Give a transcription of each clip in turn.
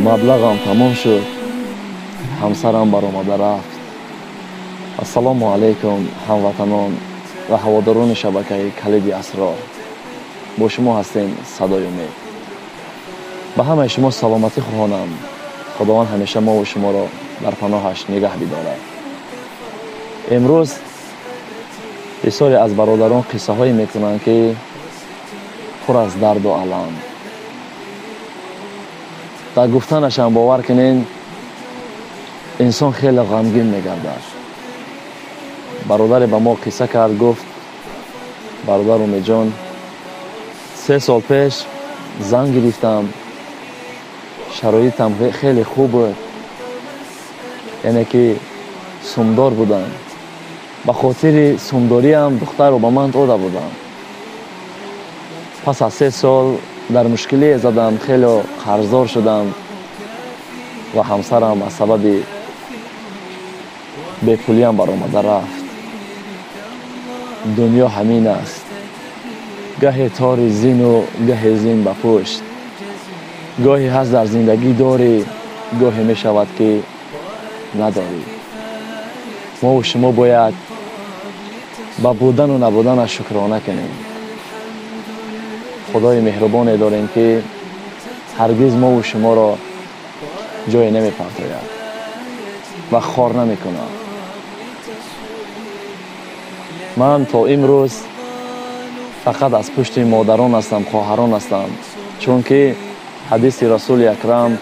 Маблағам тамом шуд, ҳамсарам баромада рафт. Ассалому алайкум, ҳамватанон ва ҳаводорони шабакаи Калиди Асрор. Бо шумо ҳастем Садои Умед. Ба ҳамаи шумо саломатӣ хоҳонам. Худованд ҳамеша мову шуморо дар паноҳаш нигаҳ бидорад. Имрӯз бисёре аз бародарон қиссаҳое мекунанд, ки пур аз дарду алам. Дар гуфтанашам бовар кунед, инсон хеле ғамгин мегардад. Бародаре ба мо қисса кард, гуфт: бародар Умедҷон, 3 сол пеш зан гирифтам, шароитам хеле хуб буд, яъне ки сумдор будам. Ба хотири сумдориам духтарро ба ман дода будам. Пас аз 3 сол дар мушкилие задам, хеле қарздор шудам ва ҳамсарам аз сабаби бепулиам баромада рафт. Дунё ҳамин аст, гаҳе тори зину гаҳе зин ба пушт. Гоҳе ҳаст дар зиндагӣ дорӣ, гоҳе мешавад ки надорӣ. Мову шумо бояд ба будану набуданаш шукрона кунем. Худои меҳрубоне дорем, ки ҳаргиз мову шуморо ҷое намепартояд ва хор намекунад. Ман то имрӯз фақат аз пушти модарон ҳастам, хоҳарон ҳастам, чунки ҳадиси Расули Акрам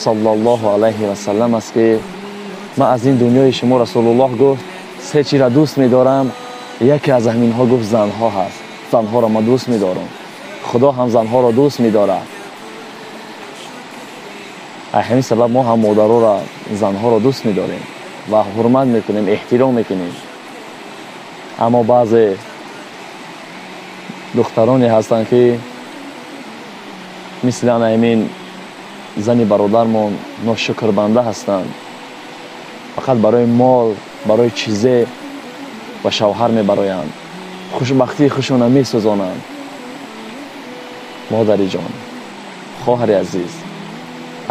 саллаллоҳу алайҳи васаллам аст, ки ман аз ин дунёи шумо, Расулуллоҳ гуфт, 3 чиро дӯст медорам. Яке аз ҳаминҳо гуфт занҳо ҳаст. Занҳоро ман дӯст медорам. Худо ҳам занҳоро дӯст медорад. Аз ҳамин сабаб мо ҳам модароро, занҳоро дӯст медорем ва ҳурмат мекунем, эҳтиром мекунем. Аммо баъзе духтароне ҳастанд, ки мисли ана ҳамин зани бародармон ношукрбанда ҳастанд. Фақат барои мол, барои чизе ба шавҳар мебароянд, хушбахтии худшонро месӯзонанд. Модари ҷон, хоҳари азиз,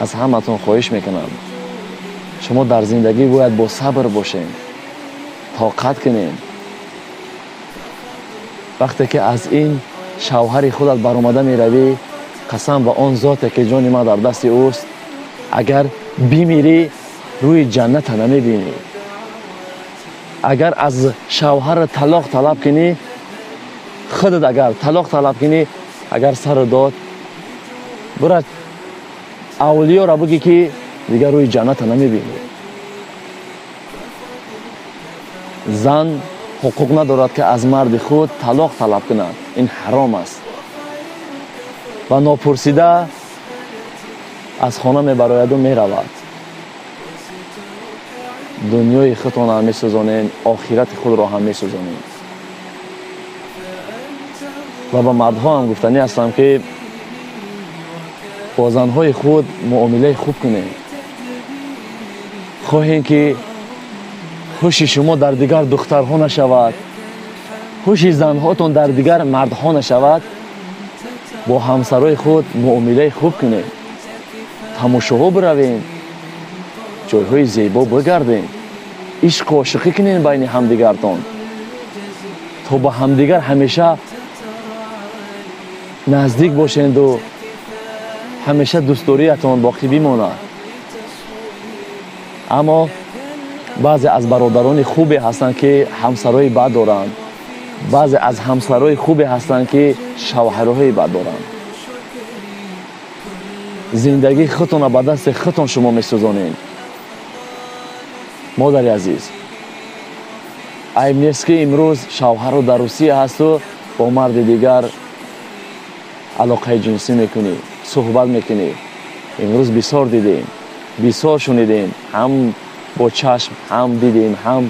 аз ҳаматон хоҳиш мекунам, шумо дар зиндагӣ бояд бо сабр бошед, тоқат кунед. Вақте ки аз ин шавҳари худат баромада меравӣ, қасам ба он зоте ки ҷони ман дар дасти ӯст, агар бимирӣ рӯи ҷанната намебинӣ. Агар аз шавҳар талоқ талаб кунӣ, худат агар талоқ талаб кунӣ, агар сару дод, бура авлиёро бигӣ, ки дигар рӯи ҷанната намебинӣ. Зан ҳуқуқ надорад, ки аз марди худ талоқ талаб кунад. Ин ҳаром аст. Ва нопурсида аз хона мебарояду меравад. Дунёи худтонро ҳам месӯзонед, охирати худро ҳам месӯзонед. Ва ба мардҳо ҳам гуфтанӣ ҳастам, ки бо занҳои худ муомилаи хуб кунед. Хоҳем, ки ҳуши шумо дар дигар духтарҳо нашавад, ҳуши занҳотон дар дигар мардҳо нашавад, бо ҳамсарои худ муомилаи хуб кунед. Тамошоҳо биравем, ҷойҳои зебо бигардем, ишқу ошиқӣ кунем байни ҳамдигартон, то ба ҳамдигар ҳамеша наздик бошенду ҳамеша дӯстдориятон боқӣ бимонад. Аммо баъзе аз бародарони хубе ҳастанд, ки ҳамсарои бад доранд, баъзе аз ҳамсарои хубе ҳастанд, ки шавҳарҳои бад доранд. Зиндагии худтонро ба дасти худтон шумо месӯзонед. Модари азиз, айб нест, ки имрӯз шавҳарро дар Русия ҳасту бо марди дигар алоқаи ҷинсӣ мекунӣ, суҳбат мекунӣ. Имрӯз бисёр дидем, бисёр шунидем, ҳам бо чашм ҳам дидем, ҳам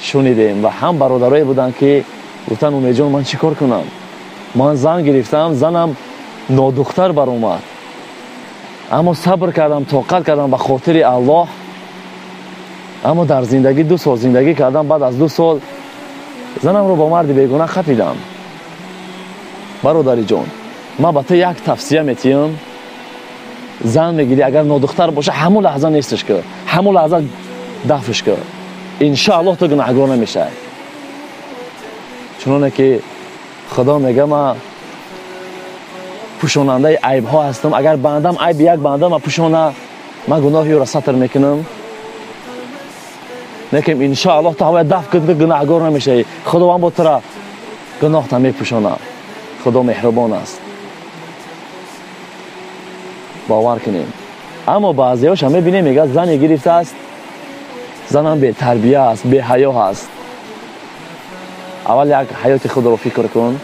шунидем ва ҳам бародарое буданд, ки гуфтанд: Умедҷон, ман чӣ кор кунам? Ман зан гирифтам, занам нодухтар баромад, аммо сабр кардам, тоқат кардам ба хотири Аллоҳ. Аммо дар зиндагӣ 2 сол зиндагӣ кардам, баъд аз 2 сол Занамро бо марди бегуна қапидам. Бародари ҷон, ман ба ту як тавсия метиҳам. Зан мегирӣ, агар нодухтар боша, ҳамон лаҳза несташ ки, ҳамон лаҳза дафш ки, иншоаллоҳ ту гунаҳгор намешавӣ. Чуноне ки Худо мега ман пӯшонандаи айбҳо ҳастам, агар бандам айби як бандама пӯшона, ман гуноҳи ӯро сатр мекунам. Лекин иншоаллоҳ ту ҳавоя даф кун, гунаҳгор намешавӣ. Худованд бо тура гуноҳта мепӯшона. Худо меҳрубон аст, бовар кунем. Аммо баъзеҳоша мебинем, мегӯяд зане гирифтааст, занам бетарбия аст, беҳаё ҳаст. Аввал як ҳаёти худро фикр кун,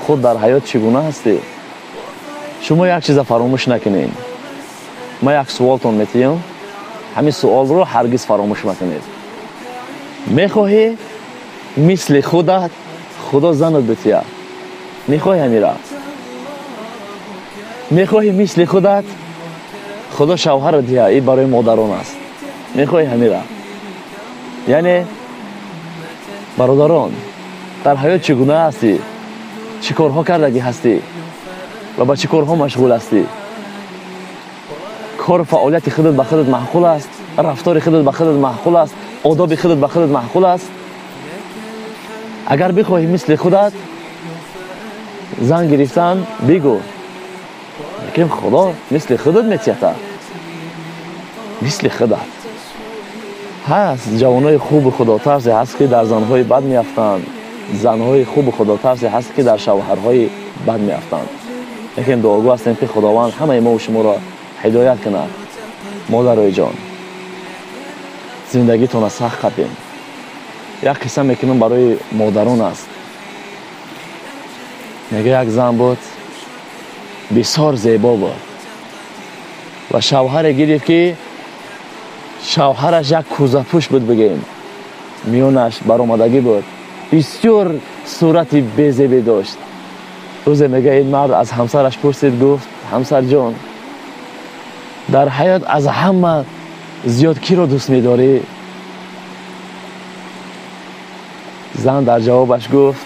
худ дар ҳаёт чӣ гуна ҳастӣ. Шумо як чиза фаромӯш накунед. Ман як суолтон метиҳам, ҳамин суолро ҳаргиз фаромӯш накунед. Мехоҳӣ мисли худат Худо занат битиҳад? Мехоҳӣ ҳамира? Мехоҳӣ мисли худат Худо шавҳарат диҳад? Ин барои модарон аст. Мехоҳӣ ҳамира? Яъне бародарон, дар ҳаёт чӣ гуна ҳастӣ? Чӣ корҳо кардагӣ ҳастӣ ва ба чӣ корҳо машғул ҳастӣ? Кору фаъолияти худат ба худат маъқул аст? Рафтори худат ба худат маъқул аст? Одоби худат ба худат маъқул аст? Агар бихоҳӣ мисли худат зан гирифтан, бигӯ, лекин Худо мисли худат метиҳад, мисли худат. Ҳаст ҷавонои хубу худотарсе ҳаст, ки дар занҳои бад меафтанд, занҳои хубу худотарсе ҳаст, ки дар шавҳарҳои бад меафтанд. Лекин дуогӯ ҳастем, ки Худованд ҳамаи мову шуморо ҳидоят кунад. Модарои ҷон, зиндагитонро сахт қапем. Як қисса мекунам, барои модарон аст. Мега як зан буд, бисёр зебо буд ва шавҳаре гирифт, ки шавҳараш як кӯзапӯш буд, бигем, миёнаш баромадагӣ буд, бисёр сурати безебе дошт. Рӯзе мега ин мард аз ҳамсараш пурсид, гуфт: ҳамсарҷон, дар ҳаёт аз ҳама зиёд киро дӯст медорӣ? Зан дар ҷавобаш гуфт: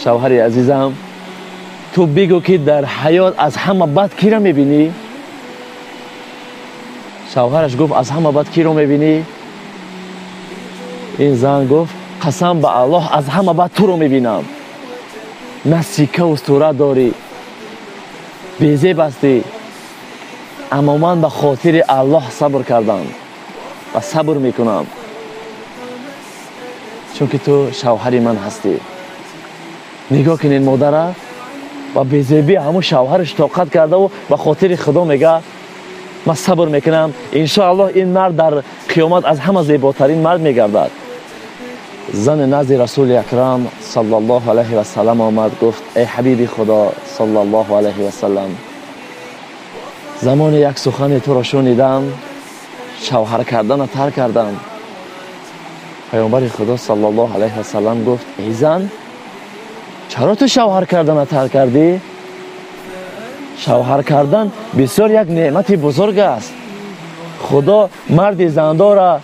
шавҳари азизам, ту бигӯ, ки дар ҳаёт аз ҳама бад киро мебинӣ? Шавҳараш гуфт: аз ҳама бад киро мебинӣ? Ин зан гуфт: қасам ба Аллоҳ, аз ҳама бад туро мебинам. На сикаву сурат дорӣ, безеб ҳастӣ, аммо ман ба хотири Аллоҳ сабр кардам ва сабр мекунам, чунки ту шавҳари ман ҳастӣ. Нигоҳ кунед, модара ва безебӣ ҳамун шавҳараш тоқат кардаву ба хотири Худо мега ман сабр мекунам, иншоаллоҳ ин мард дар қиёмат аз ҳама зеботарин мард мегардад. Зани назди Расули Акрам саллаллоҳу алайҳи васаллам омад, гуфт: эй ҳабиби Худо саллаллоҳу алайҳи васаллам, замоне як сухани туро шунидам, шавҳар кардана тарк кардам. Паёмбари Худо саллаллоҳу алайҳи васаллам гуфт: эй зан, чаро ту шавҳар кардана тарк кардӣ? Шавҳар кардан бисёр як неъмати бузург аст. Худо марди зандора,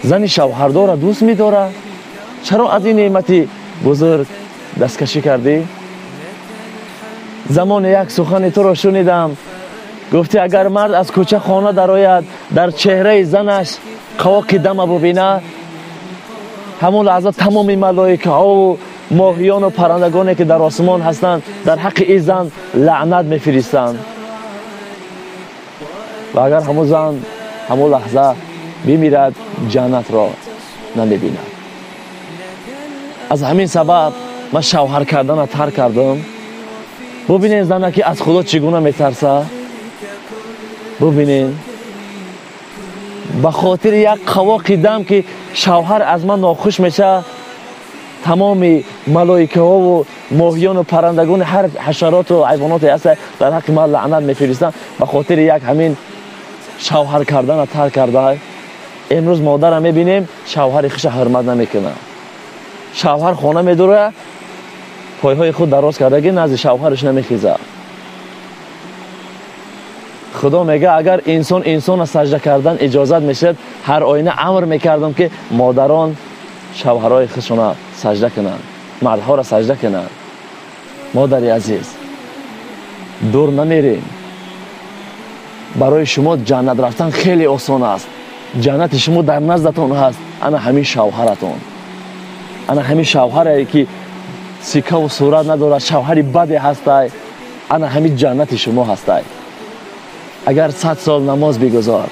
зани шавҳардора дӯст медорад. Чаро аз ин неъмати бузург дасткашӣ кардӣ? Замоне як сухани туро шунидам, гуфтӣ агар мард аз кӯча хона дарояд, дар чеҳраи занаш қавоқи дама бубинад, ҳамон лаҳза тамоми малоикаҳову моҳиёну паррандагоне, ки дар осмон ҳастанд, дар ҳаққи ин зан лаънат мефиристанд. Ва агар ҳамон зан ҳамон лаҳза бимирад, ҷаннатро намебинад. Аз ҳамин сабаб ман шавҳар кардана тарк кардам. Бубинед зана, ки аз Худо чӣ гуна метарсад. Бубинед, ба хотири як қавоқи дам, ки шавҳар аз ман нохуш мешавад, тамоми малоикаҳову моҳиёну паррандагони ҳар ҳашароту ҳайвоноте ҳаста дар ҳаққи ман лаънат мефиристанд. Ба хотири як ҳамин шавҳар кардана тарк карда. Имрӯз модарам мебинем, шавҳари хуша ҳурмат намекунад. Шавҳар хона медурад, пойҳои худ дароз кардагӣ назди шавҳараш намехезад. Худо мега агар инсон инсонро сажда кардан иҷозат мешуд, ҳар оина амр мекардам, ки модарон шавҳарҳои худшона сажда кунанд, мардҳоро сажда кунанд. Модари азиз, дур намерем. Барои шумо ҷаннат рафтан хеле осон аст. Ҷаннати шумо дар наздатон ҳаст. Ана ҳамин шавҳаратон, ана ҳамин шавҳаре ки сикаву сурат надорад, шавҳари баде ҳастай, ана ҳамин ҷаннати шумо ҳастай. Агар 100 сол намоз бигузор,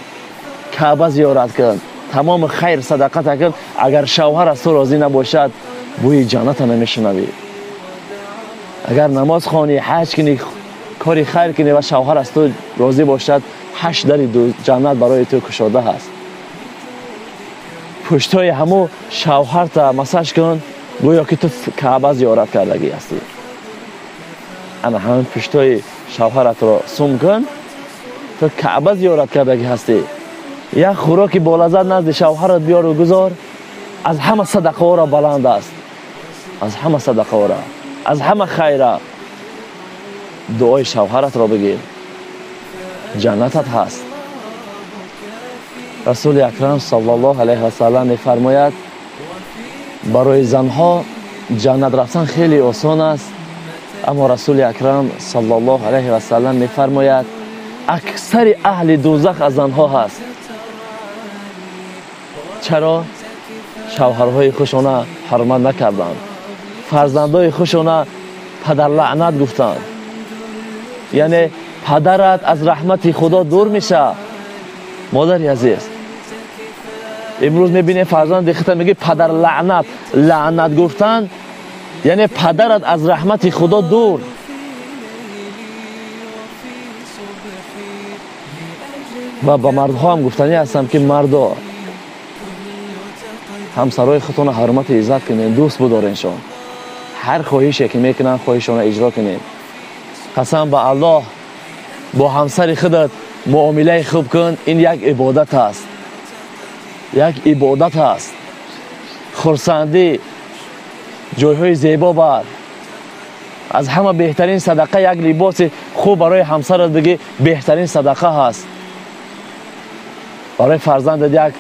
Каъба зиёрат кун, тамоми хайр садақата кун, агар шавҳар аз ту розӣ набошад, бӯи ҷанната намешунавӣ. Агар намоз хонӣ, ҳаҷ кунӣ, кори хайр кунӣ ва шавҳар аз ту розӣ бошад, 8 дари ҷаннат барои ту кушода ҳаст. Пуштҳои ҳаму шавҳарта масаж кун, гӯё ки ту Каъба зиёрат кардагӣ ҳастӣ. Ана ҳамин пуштҳои шавҳаратро сум кун, ту Каъба зиёрат кардагӣ ҳастӣ. Як хӯроки болаззат назди шавҳарат биёру гузор, аз ҳама садақаҳоро баланд аст, аз ҳама садақаҳоро, аз ҳама хайра. Дуои шавҳаратро бигир, ҷаннатат ҳаст. Расули акрам саллаллоҳу алайҳи васаллам мефармояд, барои занҳо ҷаннат рафтан хеле осон аст, аммо Расули акрам саллаллоҳу алайҳи васаллам мефармояд, аксари аҳли дӯзах аз занҳо ҳаст. Чаро? Шавҳарҳои хушона ҳурмат накарданд, фарзандои хушона падарлаънат гуфтанд. Яъне падарат аз раҳмати Худо дур мешавад. Модари азиз, имрӯз мебинем фарзанди худта мегӯй падарлаънат. Лаънат гуфтан яъне падарат аз раҳмати Худо дур. Ва ба мардҳо ҳам гуфтанӣ ҳастам ки мардо, ҳамсарҳои худтонро ҳурмату иззат кунед, дӯст бидореншон, ҳар хоҳише ки мекунанд хоҳишонро иҷро кунед. Қасам ба Аллоҳ, бо ҳамсари худат муомилаи хуб кун, ин як ибодат аст, як ибодат аст. Хурсандӣ, ҷойҳои зебо бар, аз ҳама беҳтарин садақа як либоси хуб барои ҳамсарат бигӣ, беҳтарин садақа ҳаст. Барои фарзандат як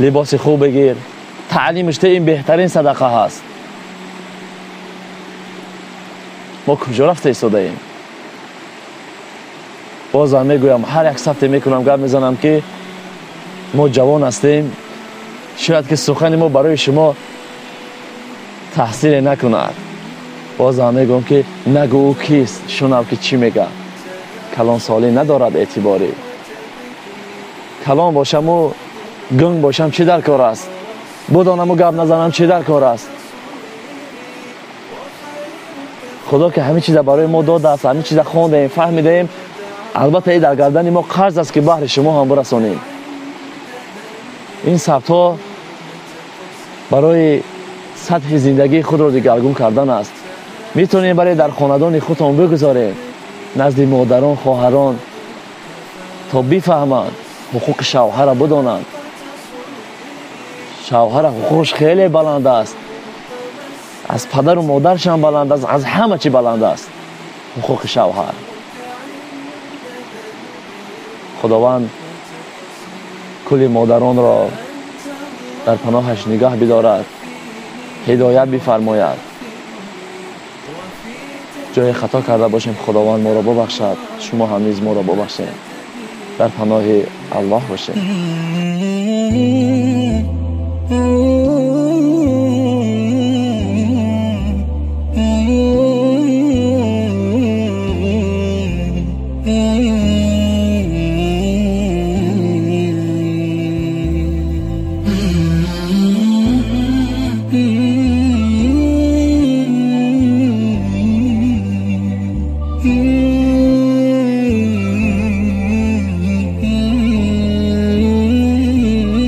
либоси хуб бигир, таълимаш те ин беҳтарин садақа ҳаст. Мо куҷо рафта истодаем? Бозам мегӯям, ҳар як сафте мекунам, гап мезанам ки мо ҷавон ҳастем, шояд ки сухани мо барои шумо таҳсиле накунад. Бозам мегӯям ки нагӯ ӯ кист, шунав ки чӣ мегӯяд. Калонсолӣ надорад эътиборӣ. Калон бошаму гунг бошам чӣ дар кор аст? Будонаму гап назанам чӣ дар кор аст? Худо ки ҳамин чиза барои мо додааст, ҳамин чиза хондаем, фаҳмидаем, албатта ин дар гардани мо қарз аст ки баҳри шумо ҳам бирасонем. Ин сабтҳо барои сатҳи зиндагии худро дигаргун кардан аст. Метавонем барои дар хонадони худтон бигузорем, назди модарон, хоҳарон, то бифаҳманд, ҳуқуқи шавҳарро бидонанд. Шавҳара ҳуқуқаш хеле баланд аст, аз падару модаршам баланд аст, аз ҳама чӣ баланд аст ҳуқуқи шавҳар. Худованд кулли модаронро дар паноҳаш нигаҳ бидорад, ҳидоят бифармояд. Ҷое хато карда бошем, Худованд моро бубахшад, шумо ҳам низ моро бубахшед. Дар паноҳи Аллоҳ бошед.